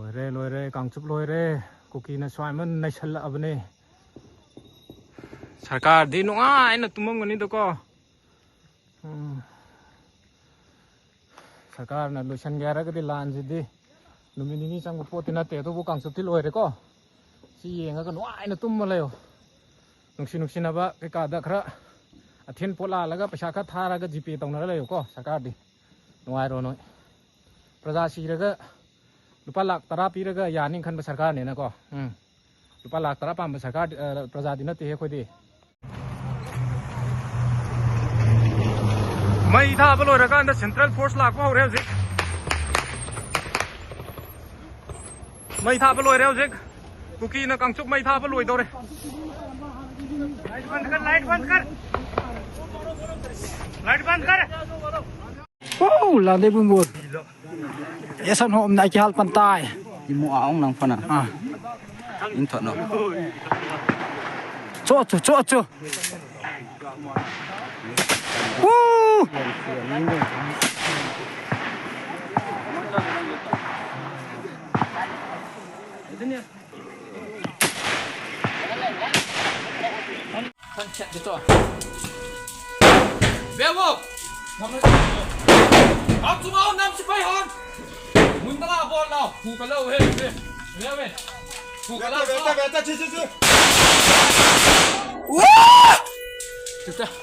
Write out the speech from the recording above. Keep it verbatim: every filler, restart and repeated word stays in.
ꯂꯣꯏꯔꯦ, ꯂꯣꯏꯔꯦ, ꯀꯥꯡꯆꯨꯞ ꯂꯣꯏꯔꯦ꯫ ꯀꯨꯀꯤꯅ ꯁ꯭ꯋꯥꯏꯃ ꯅꯩꯁꯜꯂꯛꯑꯕꯅꯦ꯫ ꯁꯔꯀꯥꯔꯗꯤ ꯅꯨꯡꯉꯥꯏꯅ ꯇꯨꯝꯃꯝꯒꯅꯤꯗꯀꯣ꯫ ꯎꯝ꯫ ꯁꯔꯀꯥꯔꯅ ꯂꯣꯏꯁꯟꯒꯦ ꯍꯥꯏꯔꯒꯗꯤ ꯂꯥꯟꯁꯤꯗꯤ ꯅꯨꯃꯤꯠ ꯅꯤꯅꯤ ꯆꯪꯕ ꯄꯣꯠꯇꯤ ꯅꯠꯇꯦ, ꯑꯗꯨꯕꯨ ꯀꯥꯡꯆꯨꯞꯇꯤ ꯂꯣꯏꯔꯦꯀꯣ꯫ ꯁꯤ ꯌꯦꯡꯉꯒ ꯅꯨꯡꯉꯥꯏꯅ ꯇꯨꯝꯃ ꯂꯩꯌꯣ꯫ ꯅꯨꯡꯁꯤ ꯅꯨꯡꯁꯤꯅꯕ ꯀꯩꯀꯥꯗ ꯈꯔ ꯑꯊꯤꯟ ꯄꯣꯠ ꯂꯥꯜꯂꯒ ꯄꯩꯁꯥ ꯈꯔ ꯊꯥꯔꯒ ꯖꯤꯄꯦ ꯇꯧꯅꯔ ꯂꯩꯌꯨꯀꯣ꯫ ꯁꯔꯀꯥꯔꯗꯤ ꯅꯨꯡꯉꯥꯏꯔꯣ ꯅꯣꯏ꯫ ꯄ꯭ꯔꯖꯥ ꯁꯤꯔꯒ ꯂꯨꯄꯥ ꯂꯥꯛ ꯇꯔꯥ ꯄꯤꯔꯒ ꯌꯥꯅꯤ ꯈꯟꯕ ꯁꯔꯀꯥꯔꯅꯤꯅꯀꯣ꯫ ꯎꯝ꯫ ꯂꯨꯄꯥ ꯂꯥꯛ ꯇꯔꯥ ꯄꯥꯝꯕ ꯁꯔꯀꯥꯔ, ꯑ, ꯄ꯭ꯔꯖꯥꯗꯤ ꯅꯠꯇꯦꯍꯦ ꯑꯩꯈꯣꯏꯗꯤ꯫ ꯃꯩ ꯊꯥꯕ ꯂꯣꯏꯔꯀꯥꯟꯗ ꯁꯦꯟꯇ꯭ꯔꯦꯜ ꯐꯣꯔꯁ ꯂꯥꯛꯄ ꯍꯧꯔꯦ ꯍꯧꯖꯤꯛ꯫ ꯃꯩ ꯊꯥꯕ ꯂꯣꯏꯔꯦ ꯍꯧꯖꯤꯛ꯫ ꯀꯨꯀꯤꯅ ꯀꯥꯡꯆꯨꯞ ꯃꯩ ꯊꯥꯕ ꯂꯣꯏꯗꯧꯔꯦ꯫ लाइट बंद कर, लाइट बंद कर। लाइट बंद कर। Wow, lade bun bun. Esan hom nai ki hal pantai. Imu aong nang pana. Ah. Inthot no. Cho cho cho cho. Woo! Sunset dito. Bewo! Ang sumaon ng sipayon! Munta nga, bol, no? Hukalaw, he, he. He, he. Hukalaw, beta, beta, beta, chi, chi, chi. Woo! Dito.